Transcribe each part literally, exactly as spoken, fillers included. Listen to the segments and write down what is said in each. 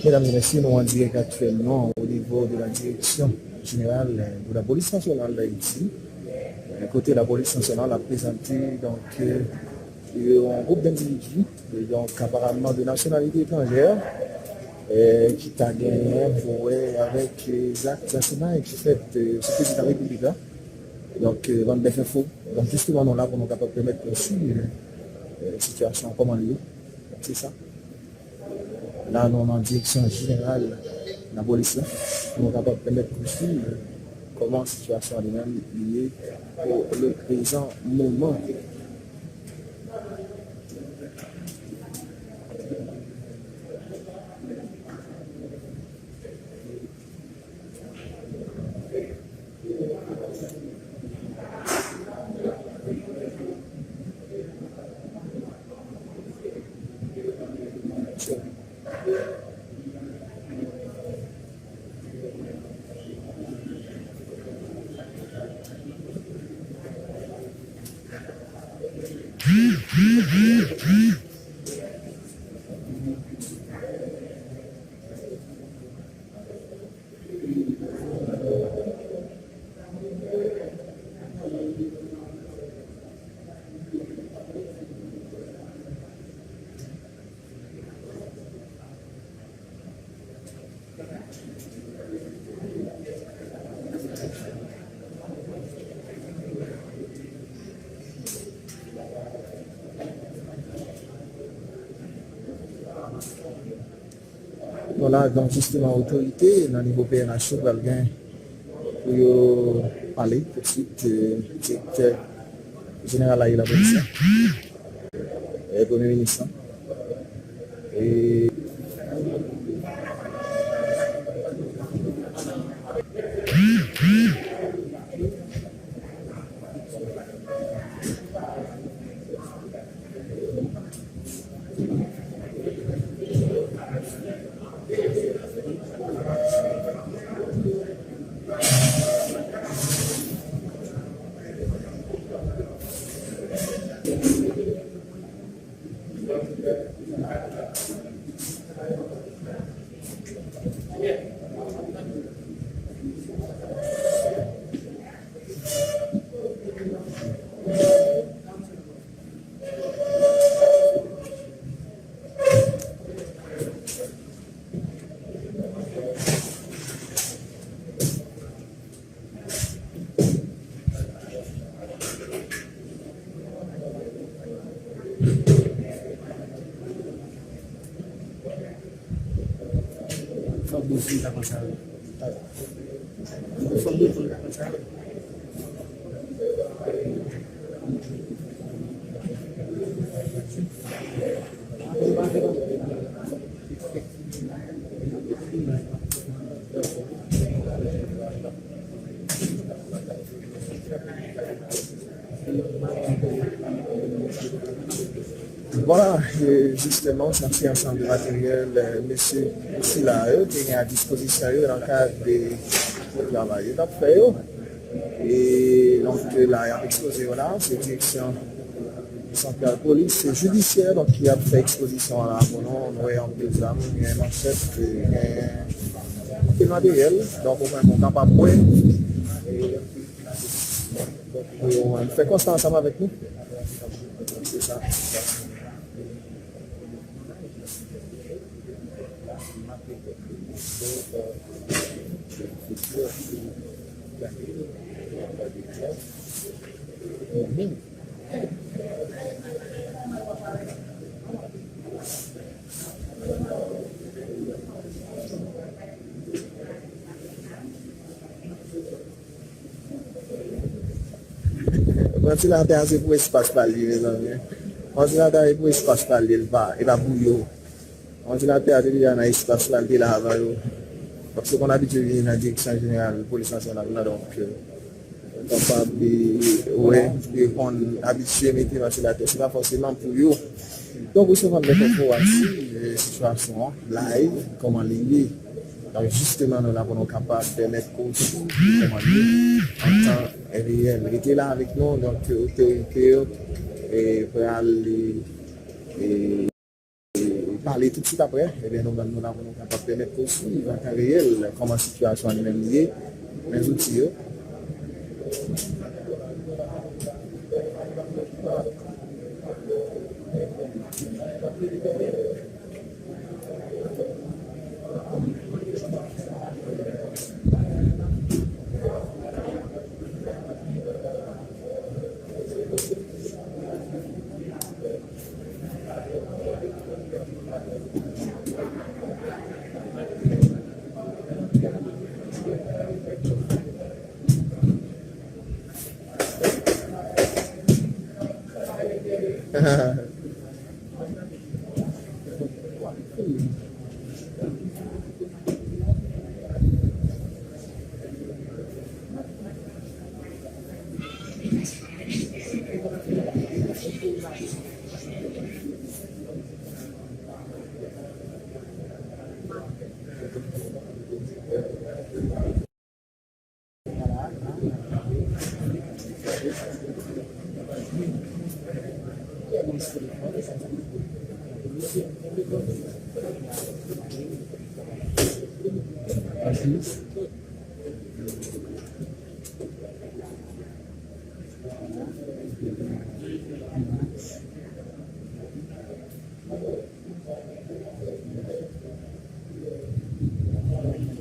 Medam e mesye, nou an dirèk aktyèlman o nivo de la Direction Générale de la Police Nationale d'Haïti, kote la polis nasyonal ap prezante, donk, yon gwoup endividi, donk, aparamman de nasyonalite etranjè, ki ta genyen pou wè avèk zak zasenay ki fèt sou prezidan repiblik la. Donk, Van Bèf Enfo. Donk, jisteman, nou la pou nou kapab pèmèt nou swiv sitiyasyon an, kòman li ye. Se sa. La, nou nan direksyon jeneral lapolis la, pou nou kapab pèmèt nou swiv kòman sitiyasyon an li menm li ye pou le prezan moman. Nou la, donk, jisteman, otorite nan nivo P N H yo pral gen pou yo pale toutswit, eh, direktè jeneral la e lapolis la, eh, premye minis lan. E Fòk nou fin ta konsa wi. Fòk nou fin ta konsa wi. Vwala, e, jisteman, sa se ansanm de materyèl, e, mesye sila yo te gen a dispozisyon yo nan kad de travay yo t ap fè yo. E, donk, la, y ap ekspoze yo la, se direksyon santral polis jidisyè, donk, ki ap fè ekspozisyon an la pou nou. Nou wè anpil zam, gen manchèt, gen anpil materyèl. Donk, ou menm, ou kapab wè. Donk, ou fè konsta ansanm avèk nou. Se sa. Vantilatè a se pou espas pa l ye, mezanmi. Vantilatè a se pou espas pa l ye, li pa, li pa pou yo. Vantilatè a te deja nan espas la, li te la avan yo. Paske konn abitye vini nan direksyon jeneral polis nasyonal la, donk, euh, ou kapab, euh, wè, yo konn abitye mete vantilatè. Se pa fòseman pou yo. Donk, ou se konn met enfo a sou, euh, sitiyasyon an, live, kòman li ye. Donk, jisteman, nou la pou nou kapab pèmèt ke w swiv kòman li ye. An tan reyèl. Rete la avèk nou, donk, otorite yo, e, pral, e, pale toutswit apre, ebyen, nou menm, nou la pou nou kapab pèmèt ke w swiv an tan reyèl kòman sitiyasyon an li menm li ye, men zouti yo.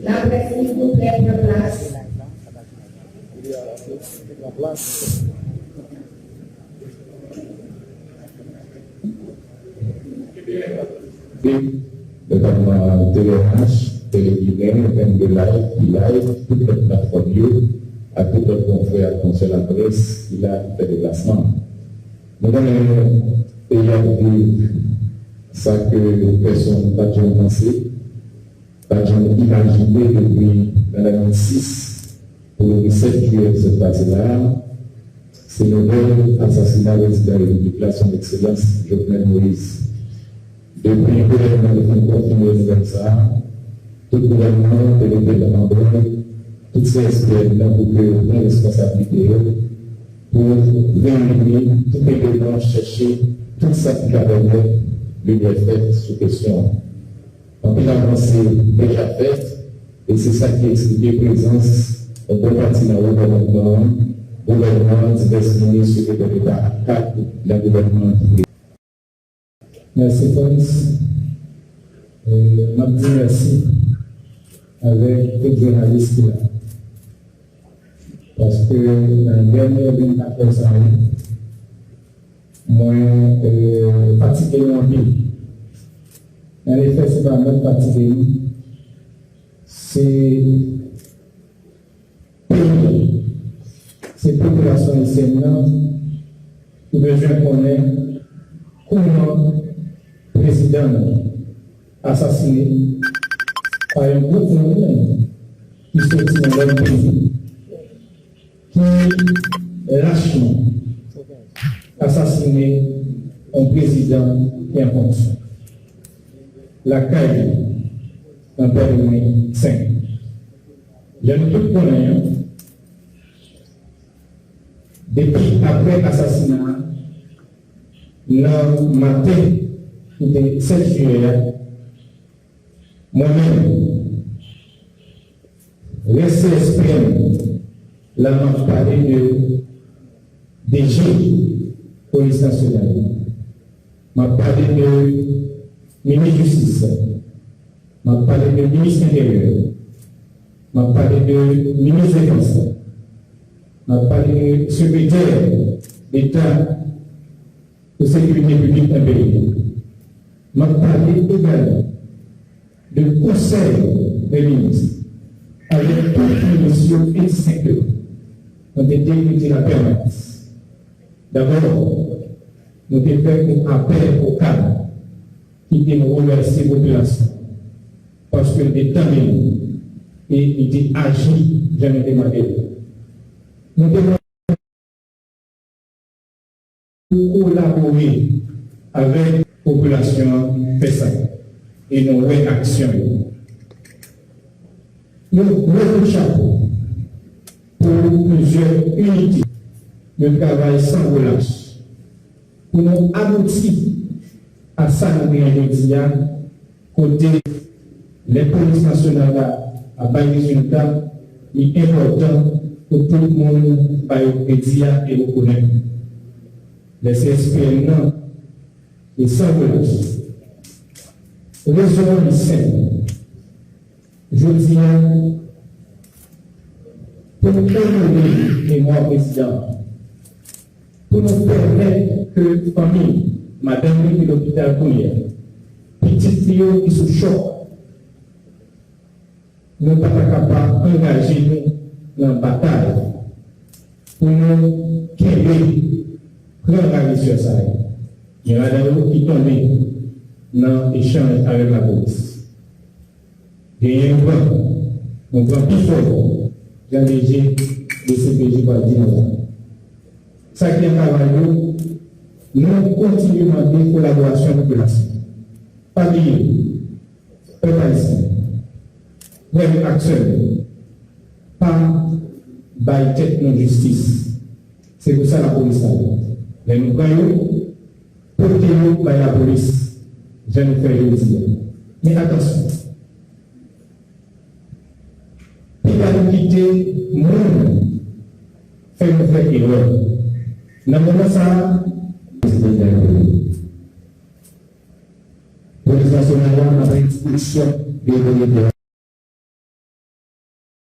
Laprès, silvouplè, pran plas. Notama T V N H, Tele Ginen, M D Live, Pi Live, tout lòt platfòm yo, ak tout lòt konfrè ak konsè laprès ki la, ki fè deplasman. Nou konnen peyi a ap viv sa ke pèsonn pa t janm panse, pa t janm imajine depi nan lane sis pou rive sèt jiyè ki sot pase la a. Se nouvèl asasina prezidan repiblik la, Son Ekselans Jovenel Moïse. Depi gouvènman an te fin konfime nouvèl sa a, tout gouvènman an te mete anbran tout C S P N nan pou ke yo pran responsablite yo, pou reyini tout eleman, chèche tout sa ki ka pèmèt limyè fèt sou kesyon an. Anpil avanse deja fèt, e se sa ki eksplike prezans yon bon pati nan wo kòmandman an, gouvènman an, divès minis, sekretè deta ak kad nan gouvènman an ki prezan. Mèsi, Frantz. E, m ap di mèsi avèk tout jounalis ki la. Paske nan dènye vennkat è sa yo, mwen, e, fatige nou anpil. Nan lefè, se pa mwen k fatige nou, se peyi, se popilasyon ayisyèn nan ki bezwen konnen kòman prezidan l asasine pa yon gwoup moun ki soti nan lòt peyi, ki lachman asasine yon prezidan ki an fonksyon lakay li nan Pèleren senk. Jan nou tout konnen an, depi aprè asasina a, nan maten ki te sèt jiyè a, mwen menm, rès C S P N la, m ap pale de D G Polis Nasyonal, m ap pale de minis jistis, m ap pale de minis enteryè, m ap pale de minis defans, m ap pale de sekretè deta pou sekirite piblik nan peyi a. M ap pale egalman de konsèy de minis avèk tout minis yo e senk yo. Nou te dekrete lapèmanans. Dabò, nou te fè yon apèl vokal kote nou remèsye popilasyon paske l te tande nou e li te aji jan nou te mande l. Nou te pou kolabore avèk popilasyon an fè sa. E nou wè aksyon yo. Yon gwo kout chapo pou plizyè inite. Yo travay san relach pou nou abouti a sa nou genyen jodi a, Kote lè polis nasyonal la ap bay rezilta, li enpòtan pou tout moun ba yo kredi a e rekonèt. Lè se S P N nan, e san relans. Rezon an li senp. Jodi a, pou nou onore memwa prezidan an, pou nou pèmèt ke fanmi madanm li ki lopital kounye a, pitit li yo ki sou chòk, nou pa ta kapab angaje nou nan batay pou nou kenbe, pran ravizè sa yo. Gen ladan yo ki tonbe nan echanj avèk lapolis. Genyen yon gran, yon gran pifò, jan D G D C P J pral di nou la. Sa ki an travay yo, nou kontinye mande kolaborasyon popilasyon. Pa bliye, pèp ayisyen, frè ak sè, pa bay tèt nou jistis. Se pou sa lapolis la la. Lè nou pran yo, pote yo bay lapolis, jan nou fè jodi a. Men atansyon, pa nou kite moun fè nou fè erè. Nan moman sa a, polis nasyonal la ap pran dispozisyon de otorite a.